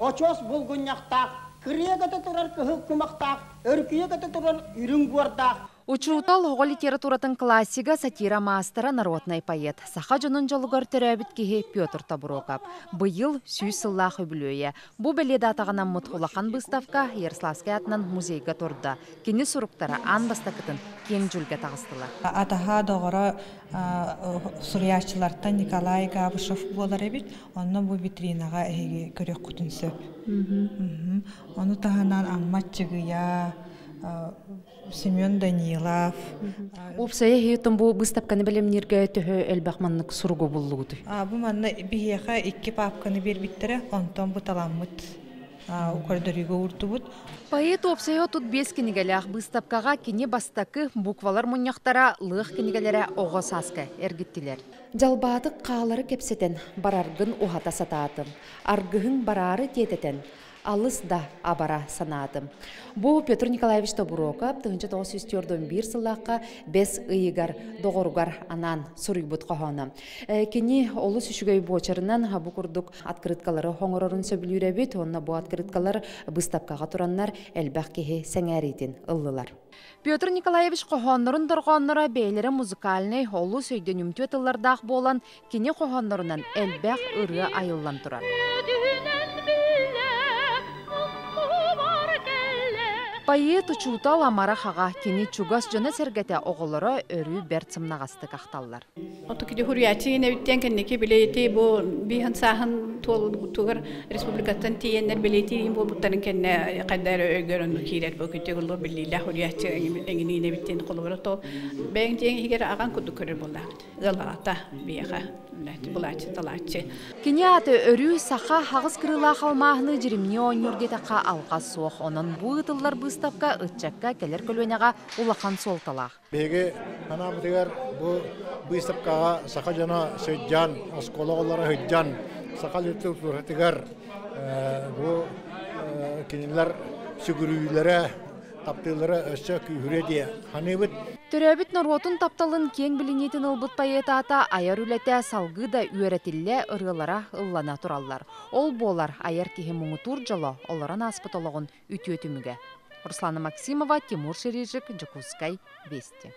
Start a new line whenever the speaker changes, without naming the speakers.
Очуос булгунньахтаах, кырыа көтө турар кыһыл кумахтаах, өрүкүйэ көтө турар үрүҥ буордаах.
Учуутал, оҕо литературатын классига, сатира маастара, народнай поэт, саха дьонун дьолугар төрөөбүт киһи Петр Тобуруокап. Быйыл 100 сыллаах үбүлүөйэ. Бу бэлиэ даатаҕа улахан выставка Ярославскай аатынан музейга турда. Кини суруктара аан бастакытын киэҥ дьүүлгэ таҕыстылар.
Атаһа доҕоро суруйааччылартан Николай Габышев буолар эбит. Онно бу витринаҕа эһиги көрүөххүтүн сөп. Ону таһынан Амма Аччыгыйа, Семен Данилов.
Уопсайа эһиги бу выставканы бэлэмнииргэ төһө элбэх маннык суругу буллугутуй?
Бу манна биһиэхэ икки папканы биэрбиттэрэ, онтон бу таламмыт көрдөрүүгэ уурдубут.
Поэт уопсайа 35 кинигэлээх. Выставкаҕа кини бастакы буквалар мунньахтара, лыах кинигэлэрэ оҕо сааска эргиттилэр. Дьалбаатык хаалары кэпсэтэн, бараргын уһата сатаатым. Аргыһыҥ бараары тиэтэтэн, алыс да абара санаатым. Бу Петр Николаевич Тобуруокап 1941 сыллаахха бэс ыйыгар доҕоругар анаан суруйбут хоһооно. Кини олус үчүгэй буочарынан бу курдук открыткалары оҥорорун сөбүлүүр эбит, онно бу открыткалар выставкаҕа тураннар элбэх киһи сэҥээриитин ыллылар. Петр Николаевич хоһооннорун дорҕоонноро бэйэлэрэ музыкальнай олус өйдөнүмтүө тыллардаах буолан, кини хоһооннорунан элбэх ырыа айыллан турар. Поэт учуутал амарах аҕа, кини чугас дьоно-сэргэтэ оҕолоро өрүү бэрт сымнаҕастык ахталлар.
Оту кини хуруйааччы эбиттиэн кэнники билэти бу биһан сааһын туолугутугар республикаттан тиийэннэр билэти буолбуттарын кэннэ хайда эрэ өйгөр онну киирэр бу күтүгүллу биллиилээх хуруйааччы эҥиниин эбиттиэн холобура то бэйэҥ дьиэҥ иһигэр аҕаҥ курдук көрөр буоллаахпыт ыалаҕата биэхэ булааччы талааччы.
Кини ааты өрүү саха хаҕыс кырыылаах алмааһыны дьиримнии оонньуур диэтэххэ алҕас суох. Онон бу ыытыллар быыстапка ыччакка кэлэр көлүөнэҕэ улахан суолталаах.
Биһиги санаабытыгар бу быыстапкаҕа саха дьоно сылдьан, оскуола оҕолоро сылдьан, саха литературатыгар бу кинилэр сүгүрүйүүлэрэ, таптыыллара өссө күүһүрүө диye саныыбыт.
Төрөөбүт норуотун тапталын киэҥ билиниитин ылбыт поэт аата, айар үлэтэ салгыы да үөрэтиллэ, ырыалара ыллана тураллар. Ол буолар айар киһи муҥутуур дьоло, олорон ааспыт олоҕун үтүө түмүгэ. Руслана Максимова, Тимур Ширижик, Дьокуускай, Вести.